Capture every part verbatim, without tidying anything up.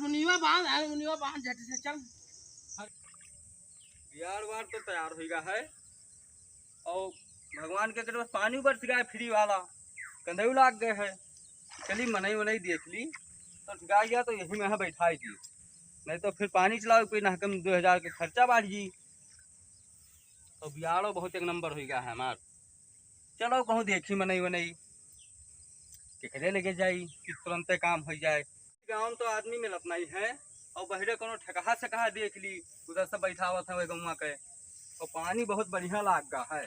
मुनिया बांध, अरे मुनिया बांध, झट से चल। बियाड़ वाड़ तो तैयार होइगा है, और भगवान के तरफ पानी बरस गया है फ्री वाला, कंधेऊ लाग गए है। चली मनई वनई देख ली, तो ठिका गया तो यही में है बैठाई दी, नहीं तो फिर पानी चलाओ कोई ना कम दो हजार के खर्चा बढ़ जी। तो बियाड़ो बहुत एक नंबर हो गया है हमार। चलो कहूँ देखी मनई वनई, केकरे लेके जाई कि तुरंते काम हो जाए। गाँव में तो आदमी मिलत नहीं है, और बहरे कोनो ठेकहा से कहा देख ली, उधर से बैठावत है वही गौवा के। और पानी बहुत बढ़िया लाग गा है,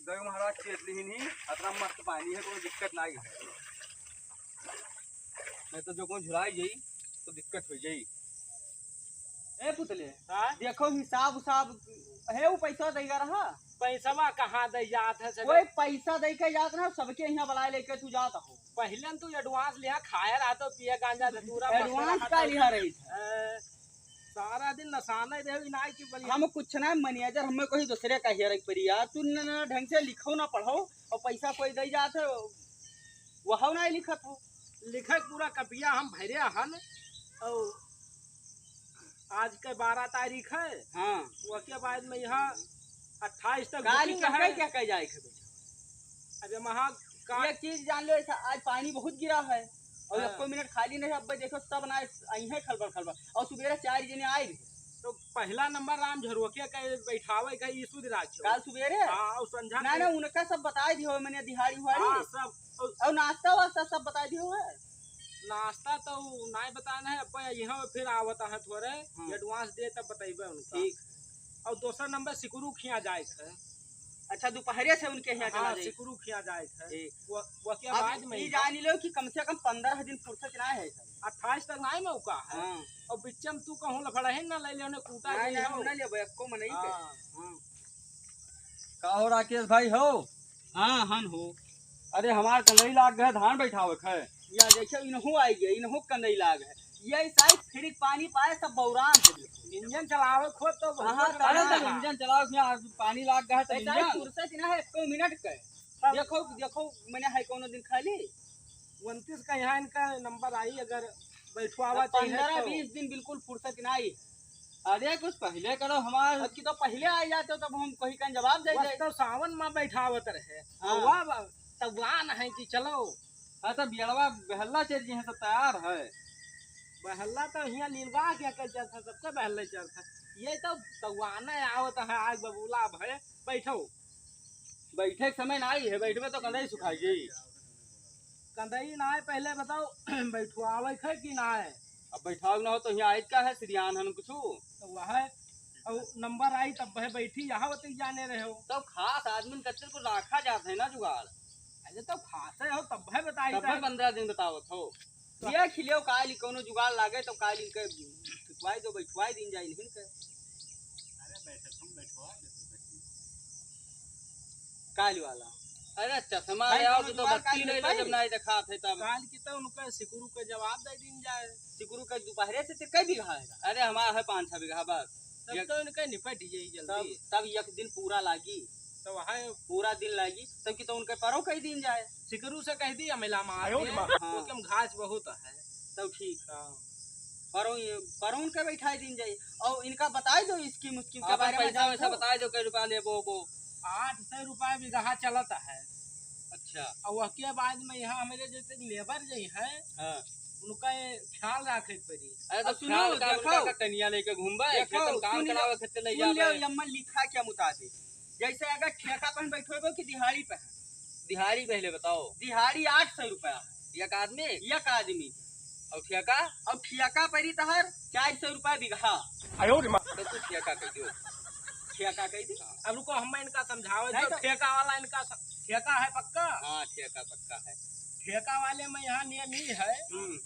गए महाराज चेत लिहिन ही, अतना मस्त पानी है, कोनो दिक्कत नहीं है। नहीं तो जो कहूँ झुराई जाई तो दिक्कत हो जाई। ए पुतले, हाँ? देखो हिसाब उसाब है, वो पैसा देगा रहा। पैसवा कहाँ दे जात है सब? कोई पैसा दे के जात ना, सबके यहाँ बुलाए लेके तू जात हो। पहले न तू एडवांस लिया, खाए रहा तो पिए गांजा धतूरा, बस एडवांस रहा का तो लिया रही था? ए, सारा दिन नसाने दे, इनाई की बलिया। हम कुछ ना मैनेजर, हमें कोई दूसरे का हियर एक परी यार, तू न, न ढंग से लिखो ना पढ़ो और पैसा कोई दे जात है, वह नहीं लिखत हो। लिखे पूरा कपिया हम भरे हन, और आज के बारह तारीख है। हाँ। वो के बाद में यहाँ अट्ठाईस तक काली बुकिंग कहाँ है। क्या कह जाए थे? अबे महा का एक चीज जान लो, ऐसा आज पानी बहुत गिरा है और हाँ। एको मिनट खाली नहीं। अब देखो सब ना आई है खलबल खलबल, और सुबेरे चार जने आए भी। तो पहला नंबर राम झरुआ के कहे बैठावे का ई सुध राज छो। काल सुबेरे? हाँ, और संझा ना, के ना, उनका सब बताई दियो, मैंने दिहाड़ी उहाड़ी। हाँ, सब। और और नाश्ता वास्ता सब बताई दियो है? नाश्ता तो नाय बताना है, अब यहाँ फिर आवत है थोड़े, हाँ। एडवांस दे तब बताइबे उनका। ठीक। और दूसरा नंबर सिकुरू खिया जाए है। अच्छा, दोपहरे से उनके यहाँ चला हाँ, जाए। सिकुरू खिया जाए है। ठीक। वो, वो के अब बाद में ई ही जान लो कि कम से कम पन्द्रह दिन फुर्सत ना है सर। अट्ठाईस तक ना मौका है। हाँ। और बिच्चम तू कहूँ लफड़ा है ना, ले ले उन्हें कूटा नहीं, के नहीं, हो। हम ना लेबे, एको मनई के। हाँ। हाँ। का हो राकेश भाई हो? हाँ, हन हो। अरे हमार कंदई लाग गए, धान बैठावे के है। या देखियो, इनहू आई गए, इनहू कंदई लाग है। ये साइड फ्री पानी पाए, सब बौरान है। इंजन चलावे खुद तो हाँ, बहुत अरे, तब इंजन चलाओ, यहाँ पानी लाग गया है, तब ऐसा ही इंजन। फुर्सत ना है, एको मिनट के। तब देखो, देखो, मैंने है कोनो दिन खाली। उनतीस का यहाँ इनका नंबर आई, अगर बैठवावा अब चाहिए पन्द्रह तो। बीस दिन बिल्कुल फुर्सत ना आई। अरे, कुछ पहले करो हमार। अब की तो पहले आ जाते हो, तब हम कोई का जवाब दे बस दे। तो सावन में बैठावत रहे। हाँ। वह ब-, तब वहाँ न है कि चलो। हाँ, तो बियड़वा बहल्ला चल जी हैं, सब तैयार है। बहल्ला तो हियाँ लीलगा के कल चलता, सबके बहल्ले चलता। ये तो तवाने आवत है, आग बबूला भय, बैठो। बैठे के समय ना आई है, बैठबे तो कंधई सुखाई जाई। कंधई ना है, पहले बताओ, बैठवावे है कि ना है? अब बैठाव ना हो तो यहाँ आइत का है, सिरियान हन कुछ। तो वह है, और नंबर आई तब वह बैठी, यहाँ होते ही जाने रहे हो। तो खास आदमी कच्चर को रखा जात है ना जुगाड़। अरे तो खास है हो तब वह बताई तब था। वह पन्द्रह दिन बतावत हो। तो ये खिलियो काल ही कोनो जुगाड़ लागे तो काल इनके ठिकवाई दो, बैठवाई दिन जाए इनके। अरे बैठक हम बैठवा देते हैं। काल वाला। अरे चश्मा भाई, ले आओ कोनो तो जुगाड़ बत्ती काल ले लो, पाई? जब नहीं दिखात है तब। काल की तो उनका सिकुरू के जवाब दे दिन जाए। सिकुरू के दोपहरे से ते कई बीघा है? अरे हमारा है पाँच छह बीघा बस। तब एक तो इनके निपट जाई जल्दी। तब, तब एक दिन पूरा लागी। तो वहाँ पूरा दिन लागी, तब की तो उनके परो कह दिन जाए। सिकुरू से कह दी, अमिला मार आयो दे। रे माँ। हाँ। तो कम घास बहुत है। तब ठीक। हाँ। परो, परो उनके बैठाई दिन जाए। और इनका बताई दो स्कीम उस्कीम के अपन बारे में पैसा जान वैसा दो। बताई दो, कै रुपया लेबो, वो। आठ सौ रुपया बीघा चलत है। अच्छा। और वह के बाद में यहाँ हमारे जैसे लेबर जो है, हाँ। उनका ये ख्याल रखे के पड़ी। अरे तो अब सुनो, ख्याल का देखो। उनका का कनिया लेके घूमबे, देखो, खेत में काम सुन लो, करावे, खेत ले सुन जाबे। लो, यम्मा लिखा के मुताबिक, जैसे अगर ठेका पर बैठो कि दिहाड़ी पे है? दिहाड़ी पहले बताओ। दिहाड़ी आठ सौ रुपया है। एक आदमी? एक आदमी। और ठेका? और ठेका पड़ी तहर चार सौ रुपया बीघा। आयो रे माँ। तो तू ठेका कह दो। ठेका कह दी। अब रुको, हम इनका समझावे नहीं जो तो ठेका वाला इनका स-, ठेका है पक्का? हाँ, ठेका पक्का है। ठेका वाले में यहाँ नियम ही है, हम्म।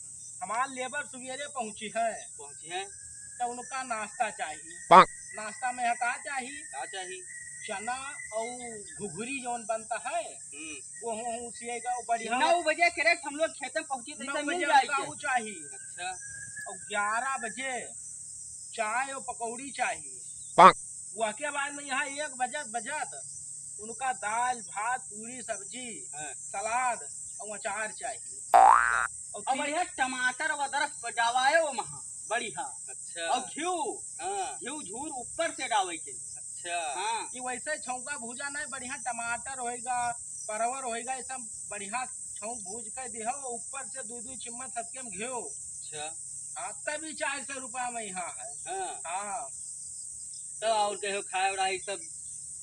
हमार लेबर सुबेरे पहुँची है, पहुँची है। तो उनका नाश्ता चाहिए। पाक। नाश्ता में यहाँ का चाहिए? का चाहिए? चना और घुघरी जौन बनता है, हम्म। वो हूँ, हूँ, सिएगा, वो बढ़िया। नौ बजे करेक्ट हम लोग खेत में पहुँची तो नौ इनसे मिल बजे जाए उनका के। वो चाहिए। अच्छा। और ग्यारह बजे चाय और पकौड़ी चाहिए। पाक। वह के बाद में यहाँ एक बजत, बजत उनका दाल, भात, पूरी, सब्जी, हाँ। सलाद और अचार चाहिए। और और फिर बढ़िया टमाटर और अदरक पर डावाए वो महा, बढ़िया। अच्छा। और घिउ, हाँ। घिउ झूर ऊपर से डावे के। अच्छा। हाँ। कि वैसे छौंका भूजा नहीं, बढ़िया टमाटर होएगा, परवर होएगा, ये सब बढ़िया छौंक भूज के दिहो, ऊपर से दुई दुई चिम्मच सबके हम घिउ। अच्छा। हाँ, तभी चार सौ रुपया में यहाँ है। हाँ। हाँ। तो और कहो खाए वाला ई सब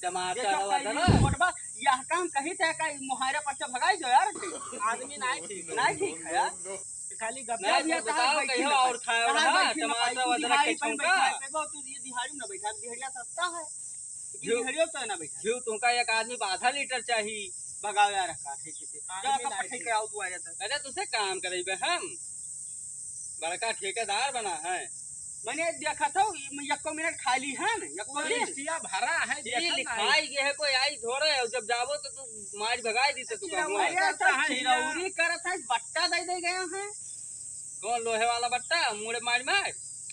टमाटर देखो और कई अदरक? मोटबा, यह काम कही थे का मुहायरा पर से भगाई दो यार। आदमी नहीं ठीक है। नहीं ठीक है यार। खाली गप नहीं, ये तो कहाँ बताओ, बैठी कहियो ना और बैठी? खाए वाला कहाँ है? बैठी ना टमाटर बैठी? अदरक के दिहाड़ी पर छौंका? बैठा है, देखो तू ये दिहाड़ी में ना बैठा, दिहड़िया सस्ता है। लेकिन घिउ, दिहड़ियो तो ना बैठा। घिउ तुमका एक आदमी पर आधा लीटर चाही। भगाओ यार, काटे के। आदमी जा तो नहीं पठाई ठीक। के आओ तू आ जाता। अरे तुसे काम करेबे हम। बड़का ठेकेदार बना है। मने देखत हौ, ई यक्को मिनट खाली है न, यक्को मिनट। लिस्टिया भरा है, ई देखत लिखाई है। ये है, कोई आई थोड़े, और जब जाबो तो तू मार भगाई दी तो तू चिरौरी कहूँ। अरे, करता सब है, चिरौरी करत है, बट्टा दे दे गए हैं। कौन लोहे वाला बट्टा? मुड़े मार मार।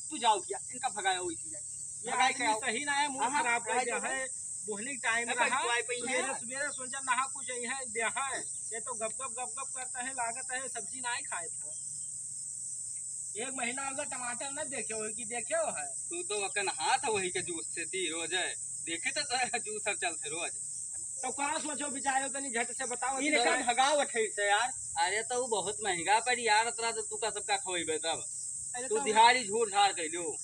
तू जाओ क्या? इनका भगाया हुई थी जाए। ये भगाई आदमी के आओ। सही ना है, मूड हाँ, हाँ, खराब कर भगाई दिया दो। है। बोहनी टाइम ए, रहा, कोई, कोई, कोई सुबेरे, है। सुबेरे सोचा नहा कुछ यही है, दे है। ये तो गप गप, गप गप करता है, लागत है, सब्जी ना ही खाए था। एक महीना हो गया, टमाटर न देखे हो कि देखे हो है? तू तो वकन हाथ है वही के जूस से ती रोज है। देखे तो, तो जूस सब चलते रोज। तो कहाँ सोचो बिचारे, तनी झट से बताओ, इनका तो भगाओ अठे से यार। अरे तो वो बहुत महंगा पड़ी यार, इतना तो तू का सबका खवाइबे तब। अरे तू तो दिहाड़ी झूठ झाड़ कर लियो।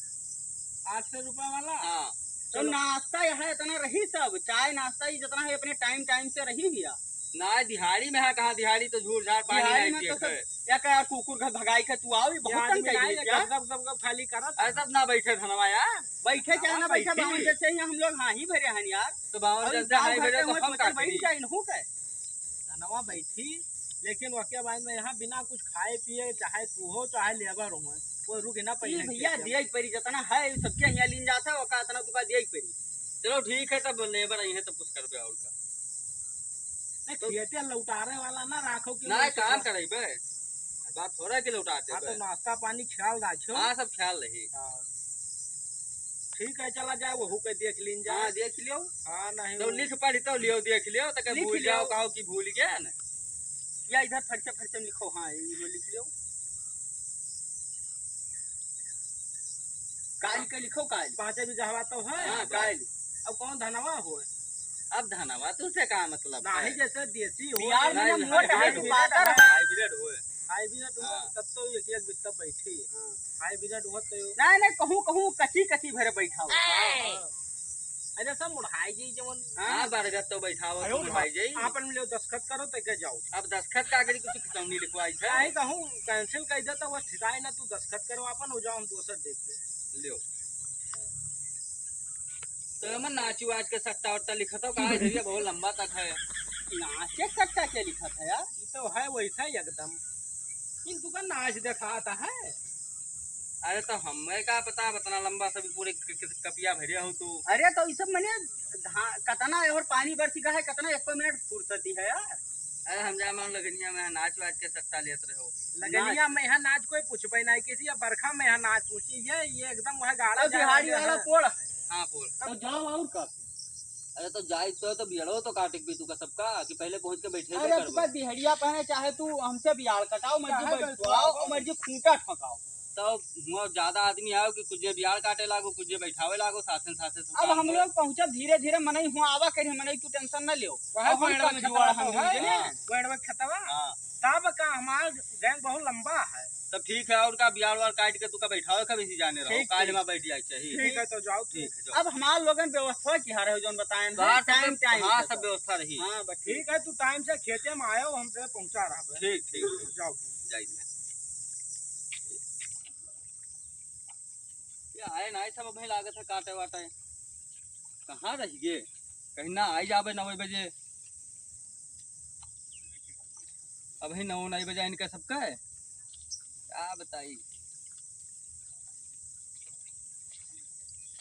आठ सौ रुपया वाला? हाँ। तो चलो। नाश्ता यहाँ इतना रही सब, चाय नाश्ता ही जितना है अपने टाइम टाइम से रही भैया। ना, दिहाड़ी में है कहाँ, दिहाड़ी तो झूठ झाड़ पानी दिहाड़ी नहीं में पिए तो सब थे। या का यार कुकुर घर भगाई के तू आओ, ये ये बहुत आदमी तंग कर ना, दिए ये क्या? गप, गप, गप, गप खाली करत अरे है। तब ना बैठे धनवा यार। बैठे चाहे ना धनवा बैठे, बैठी। बावन जैसे ही हम लोग हाँ ही भरे हैं यार। तो बावन अभी जैसे गाँव हाँ घर भरे के तो हुए हम सोचल का बैठ करी? जाए इनहू के। धनवा बैठी, लेकिन वके बाद में यहाँ बिना कुछ खाए पिए, चाहे तू हो, चाहे लेबर हो, कोई रुक ना पाई ई है भैया खेते में। दिया ही परी, जितना है सबके यहाँ लीन जाता है, ओका इतना तुका दिया ही परी। चलो ठीक है, तब लेबर आई है तब कुछ करबे और का। नहीं, तो खेते लौटारे वाला ना राखो कि ना, वैसे काम का करइबे। बात थोड़ा के लौटा हाँ, तो देबे। नाश्ता पानी ख्याल राखो। हाँ, सब ख्याल रही। हाँ। ठीक है, चला जाए, वहू के देख लीन जाए। हाँ, देख लियो। हाँ, नहीं तो वो लिख पढ़ी तो लियो, देख लियो, तो के लिख भूल लियो। जाओ, कहो कि भूल गया ना। या इधर फरसे फरसे में लिखो, हाँ, ये लिख लियो। काल के लिखो, काल। पाँचे बीघा हवा तो है। हाँ, काल। अब कौन धनवा हो? अब धनवा तुझसे का मतलब नहीं, है? जैसे देसी हो। बिहार में ना नहीं, मोट है, hybrid पातर है। Hybrid हो। Hybrid हो, हाँ। तब तो एक, एक बित्ता बैठी। हाँ। Hybrid हो तो नहीं, नहीं, कहूँ, कहूँ कची, कची भरे बैठा हो। हाँ, हाँ। अरे सब मुढ़ाई जाई जवन। हाँ, बरगद तो बैठावो, आयो तो मुढ़ाई जाई। आपन में लो दस्तखत करो तो के जाओ। अब दस्तखत का करी, कुछ खतौनी लिखवाई थे। काहे कहूँ cancel कर दे तो बस ठिकाए ना, तू दस्तखत करो आपन, हो जाओ हम दोसर देख ले। लियो। तो एमन नाची वाच के सट्टा वट्टा लिखत हो, का है, बहुत लंबा तक है। नाचे सट्टा के लिखत है यार? ये तो है वैसा ही एकदम। इन तुका नाच दिखाता है। अरे तो हमें का पता, इतना लंबा सभी पूरे क-, क-, कपिया भरे हो तू। अरे तो ई सब मने धा-, कतना और पानी बरसी का है, कतना एको मिनट फुर्सती है यार। अरे हम जा मान लगनिया में नाच वाच के सट्टा लेत रहे हो। लगनिया नाच। में यहाँ नाच कोई पूछबे नहीं किसी, या बरखा में यहाँ नाच पूछी, ये, ये एकदम वह गाड़ा तो जा बिहारी रहा है। वाला पोड़ है। हाँ, पोड़। तो जाओ और का? अरे तो जाई तो, तो बियड़ो तो काटे भी तू का सबका, कि पहले पहुँच के बैठे अरे करबो। तुका दिहड़िया पहने, चाहे तू हमसे बियाड़ कटाओ, मर्जी चाहे बैठवाओ, बैठवाओ। मर्जी खूंटा ठोकाओ। तब हुआं ज्यादा आदमी आओ कि कुछ जे बियाड़ काटे लागो, कुछ जे बैठावे लागो, साथे साथे सब अब काम हम होए। लोग पहुँचब धीरे धीरे, मनई हुआं आवा करी, मनई तू tension न लियो। वहाँ अब हम गोइड़वा कब में खेतवा जुआड़ तो हम है, जाने? हाँ। गोइड़वा खेतवा। हाँ। तब का हमार gang बहुत लंबा है। तब ठीक है, और का बियाड़ वाड़ काट के तू का बैठावे कभी सी जाने रहो, ठीक, काज ठीक। में बैठ जाए चाहिए। ठीक है, तो जाओ तू। ठीक है, जाओ। अब हमार लोगन व्यवस्था की हारे हो जौन बताएन तो है, हाँ, सब time, time हाँ, से सब तो। व्यवस्था रही। हाँ, बस ठीक है, तू time से खेते में आयो, हमसे पहुँचा रहा है। ठीक, ठीक। जाओ। जाइए। ये आए ना, सब अबहीं लागत है काटे वाटे। कहाँ रह गए? कहीं ना आई जाबे नौ बजे। अबहीं नौ, नौ बजे इनका सबका है। का बताई?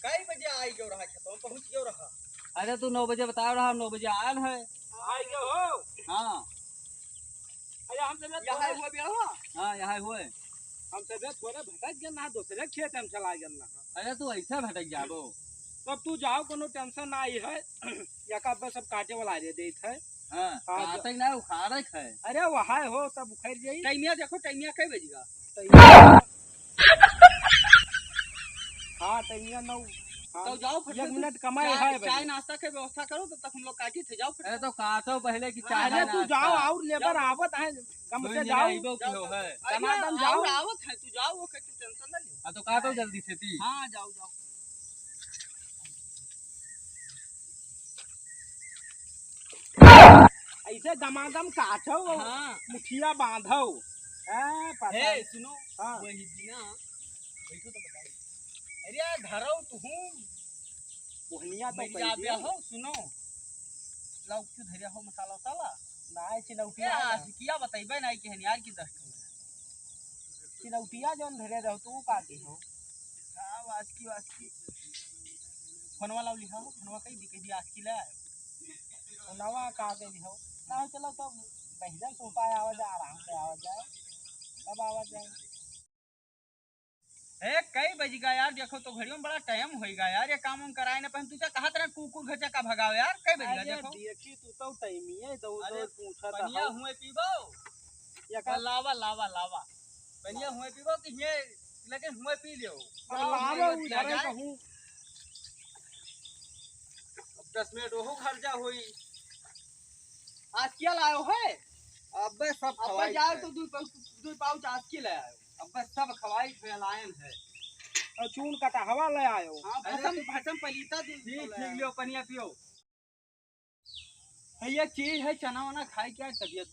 कई बजे आई गयो रहा खेतों, पहुँच गयो रहा। अरे तू नौ बजे बताओ रहा, नौ बजे आयल है। आई गयो हो? हाँ। अरे हम सब यहाँ थोड़े हुआ बिया हुआ? हाँ, यहाँ हुए। हम सब थोड़े भटक गए ना, दूसरे खेत हम चला गए ना। अरे तू ऐसे भटक जाबो। तब तू जाओ, कोनो tension ना आई है। या का अब सब काटे वाला रे देत है। हाँ, हाँ, काटे के ना, उखाड़े के है। अरे, वहाँ हो, तब उखड़ जाई। टाइमिया देखो, टाइमिया कै बज गा? टाइमिया। हाँ, टाइमिया नौ। हाँ, तो जाओ, फट एक से मिनट कमाए चाय, है भाई। चाय नाश्ता के व्यवस्था करो, तब तक हम लोग काटी थे, जाओ फट से। अरे, तो काटो पहले कि हाँ, चाय अरे, तू नाश्ता। जाओ, और लेबर जाओ। आवत है, कम से जाओ। अइबो की हो है। अरे, दमादम और जाओ। आवत है, तू जाओ, ओके, तू tension ना लियो। हाँ, तो काटो जल्दी से ती। हाँ, जाओ, जाओ। ऐसे दमादम काटो, हाँ। मुठिया बांधो। हाँ, पता हे, है। सुनो, हाँ। वही दिना, बैठो तो बताओ। अरे यार, धरो तुहूँ। ओहनिया तो मेरी पहले। आप हो, सुनो। लौकी धरिया हो, मसाला उसाला। नाय, चिलौटिया ए, है। आशिकिया बतैबे नाय कि हनियार की दस ठो। चिलौटिया जौन धरे रहो, तू का की हो? का वासकी, वासकी। फोनवा लाव लिहा हो, फोनवा कही दी, कही दी आशिकी ले आयो। फोनवा का के लिहो? ना हो, चलो तो बहिदर सोफा आवा जाए, आराम से आवा जाए। कब आवा जाए? ए, कई बज गा यार, देखो तो घड़ियों में बड़ा टाइम होई गा यार, ये काम हम कराए ना, पहन तू क्या कहा तरह कुकुर घर से का भगाओ यार, कई बज गा अरे देखो। देखी तू तो टाइमिये दो अरे दो पूछत पनिया हो। हुए पीबो? या का? लावा, लावा, लावा। पनिया हुए पीबो कि ये लेकिन हुए पी लियो। अरे लावा, लावा, उधर है जाए। कहूँ। अब दस मिनट ओहू खर्चा होई। आशिकिया लायो है? अबे सब अबे खवाई जाओ है। तो दू पाउच, दू पाउच आशिकी ले आयो। अबे सब खवाई फैलायन है। और चून कटहवा ले आयो। हाँ, अरे भसम, तो भसम पलीता दूध ठीक, ले ठीक आयो। लियो, पनिया पियो। है ये चीज है, चना वना खाए क्या तबीयत?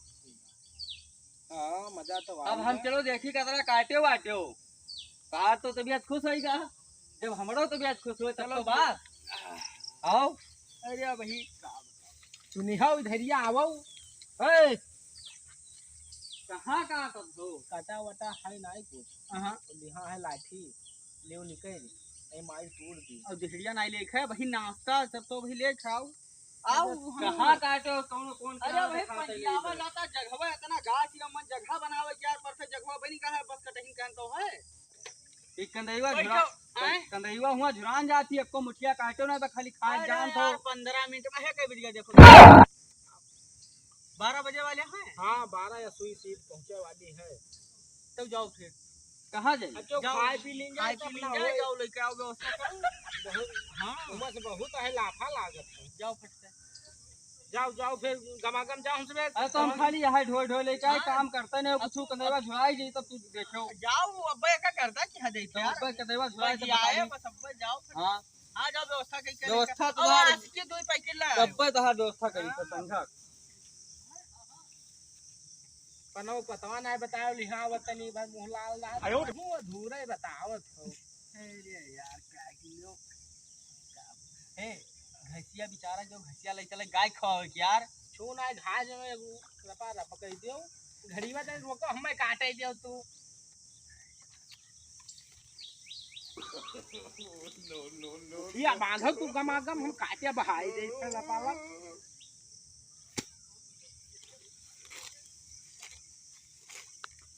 हाँ, मजा तो अब हम आएगा। चलो देखी कतरा काट्यो वाट्यो। का तो तबीयत खुश होई गा। जब हमरो तबीयत खुश होई, तब चलो तो बात। आओ। अरे भाई, सुनिहा, इधरिया आवो। ए, कहाँ काटत हो? काटा वाटा है नाई कुछ। हाँ। तो लिहा है लाठी, लेव निकल, ए माई तोड़ दी। और दिहड़िया नाई लेखे, वही नाश्ता सब तो वही ले खाओ। आओ, हम कहाँ काटो, कौन, कौन अरे कहाँ भाई, दिखाते पंजियावा नहीं? जाता जगहवा इतना घास या मन जगह बनावे के यार, पर से जगहवा बनी कहाँ है, बस कटहिन कहन तो है। एक कंदैवा बैठो, झुरा-, आए? कंदैवा हुआ झुरान जाती है, को मुठिया काटो ना तो खाली खाए अरे जान यार, तो। पंद्रह मिनट में है, कई बज गया देखो। बारह बजे वाले हैं? हाँ, बारह या सुई सीध पहुँचे वाली है। तब जाओ फिर। कहाँ जाई? अच्छा, जाओ, खाए पी लीन जाए, खाए पी लीन जाए, जाओ, लेके आओ, व्यवस्था करो। बहुत, हाँ। उमस बहुत है, लाफा लागत है। जाओ फट से। जाओ, जाओ, फिर गमागम जाओ हमसे। अरे, तो हम खाली यहाँ ढोए ढोए लेके आए, हाँ। काम करते नहीं, अब कुछ तू, कंदैवा अब झुराई जाई, तब तू देखो। जाओ, अब का करता कि हद है तो यार। अब कंदैवा झुराई, बस तब आए, बताइए। बस अब जाओ फट से। हाँ। हाँ, जाओ, व्यवस्था कई के व्यवस्था लेके। तुम्हार अब आज के दो पैकेट ला आयो। तब्बे तोहार व्यवस्था करी हाँ। तो समझा। पनौ पतवा नाय बतायो, लिहावत तनी भर मुँह लाल लाल। आयो। मुँह अधूरे बतावत हो। अरे यार, का कि लोग, हे, घसिया बेचारा जो घसिया ले चले गाय खवावे के यार। छू नाय घास में एगो रपा रप कह दियो। घड़ीवा तनी रोको, हमें काटे दियो तू। या बांधो तू गमागम, हम काटे बहाई दे इतना लपावा।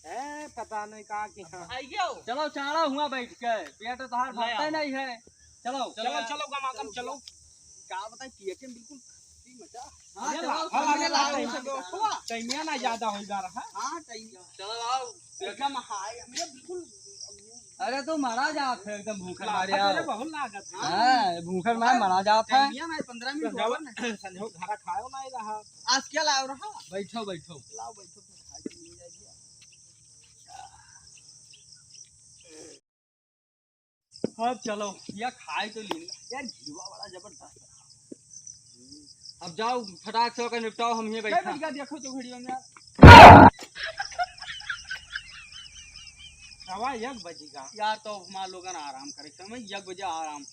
ए, पता नहीं का कि हाँ। आइयो। चलो, चाड़ा हुआ बैठ के, पेट तोहार ले भरते आओ। नहीं है। चलो, चलो चलो, यार। चलो, गमागम, चलो। का बताई, पिए के बिल्कुल मजा। हाँ, ये चलो, ला-, चलो, हाँ, चलो, ला-, चलो, ला-, चलो। टाइमिया ना ज्यादा होई जा रहा। हाँ, टाइम। चलो, आओ। एकदम हाय, हमने बिल्कुल अरे, तो मरा जात है एकदम भूखे मारे लागत है आओ। रे, बहुत लागत है। हाँ, भूखे मारे मरा जात है। टाइमिया ना, पंद्रह मिनट तो हुआ ना। संजो घर खायो ना रहा। आज क्या लाओ रहा? बैठो, बैठो। लाओ, बैठो, तो खाए के मिल जाएगी। अब चलो, या खाए तो लीन। यार, घीवा बड़ा जबरदस्त है। अब जाओ, फटाक से ओकर निपटाओ, हम ये कै बैठा। बज गया देखो तो घड़ियों में यार। सवा एक बज गया। यार, तो हमार लोगन आराम करे, समय एक बजे आराम।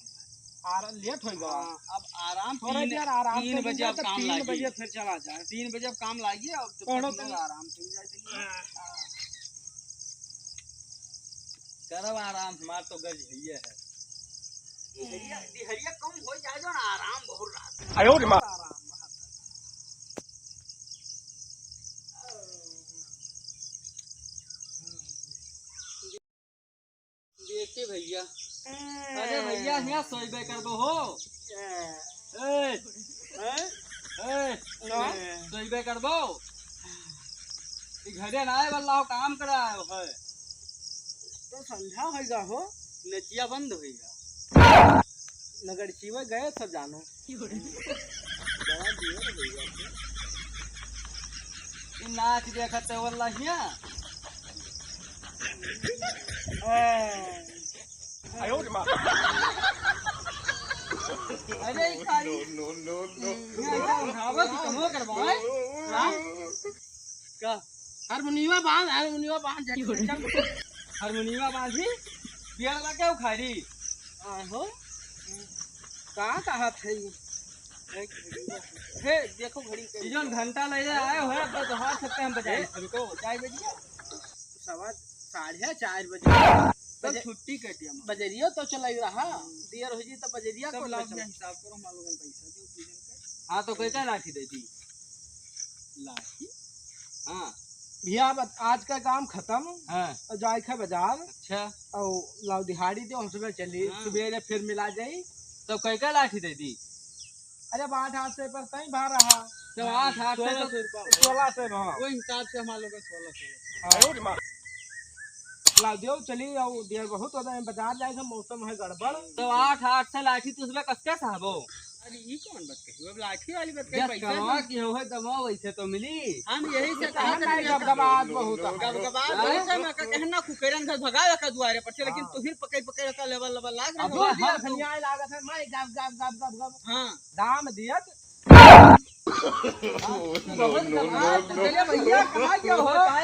आराम, लेट हो गया। हाँ, अब आराम थोड़ा तीन, देर आराम तीन कर बजे लीजिए, अब तो काम तीन लागी। बजे फिर चला जाए। तीन बजे अब काम लागी, अब तो पढ़ो फिर तो। आराम से हो जाए, चलिए। हाँ। करब आराम, हमार तो गज भैया है। दिहरिया, दिहरिया कम हो जाए जो ना, आराम बहुत रहत है। आयो रे माँ। आराम रहत है। देखिए भैया, अरे भैया, यहाँ सोइबे करबो हो। ए। हैं? ए, हाँ? सोइबे करबो? ई घरे ना आए वाला हो, काम करे आयो है। तो संझा होइगा हो। नचिया बंद होइगा। नगर चीवे गए सब जानो। बड़ा देर होइगा। ई नाच देखत है वाला हिया। हाँ। अरे, ई खाली। No, no, no, no। यहाँ क्या उठावा कि कमो करवाए? हाँ? का? हारमोनियमा बांध, हारमोनियमा बांध, जा। हारमोनियमा बांधी? बियर लगे उखाड़ी। आहो। का कहत है ये? हे, देखो घड़ी के। ई जौन घंटा ले ले आए हो, अब तो हाथ सकते हम बजाए। रुको। चाय बजिया। सवा साढ़े चार बजे। तो बजे-, छुट्टी के टाइम। बजरिया तो चलाई रहा। देर हो जी तो बजरिया तब कौन लाओ बचल? अपना हिसाब करो, हम लोगन पैसा दो पूजन के। हाँ, तो कैसा लाठी दे दी? लाठी? हाँ। भैया, अब आज का काम खत्म। हाँ। और जाए के बाजार। अच्छा। और लाओ दिहाड़ी दो, हम सुबह चली, हाँ। सुबह फिर मिला जाई। तो कैका लाठी दे दी? अरे, अब आठ आठ से पर तई भा रहा। तो आठ आठ से तो सोलह सौ रुपया। सोलह सौ, हाँ। वही हिसाब से हमारे लोग सोलह सौ। हाँ। लाओ दियो, चली, आओ, देर बहुत होता है, बाजार जाए के मौसम है गड़बड़। तो आठ आठ से लाठी तो उसमें कसके साहबो। अरे, ई कौन बात कही? अब लाठी वाली बात कही, जस पैसा कमा ना। की हो है, दबाओ, वैसे तो मिली। हम यही से कहा हम था नहीं कि गबगबात बहुत है। गबगबात हाँ? बहुत है, मैं कहा, कहना कुकेरन घर भगावे का दुआरे पर से, लेकिन हाँ। तू फिर पकड़ पकड़ का लेवल लेवल लाग रहा अब है। हाँ, हाँ। खनिया लागत है, मैं गब गब गब गब गब। हाँ। दाम दियत। बहुत गबगबात, चले भैया, कहाँ गया हो? हाँ?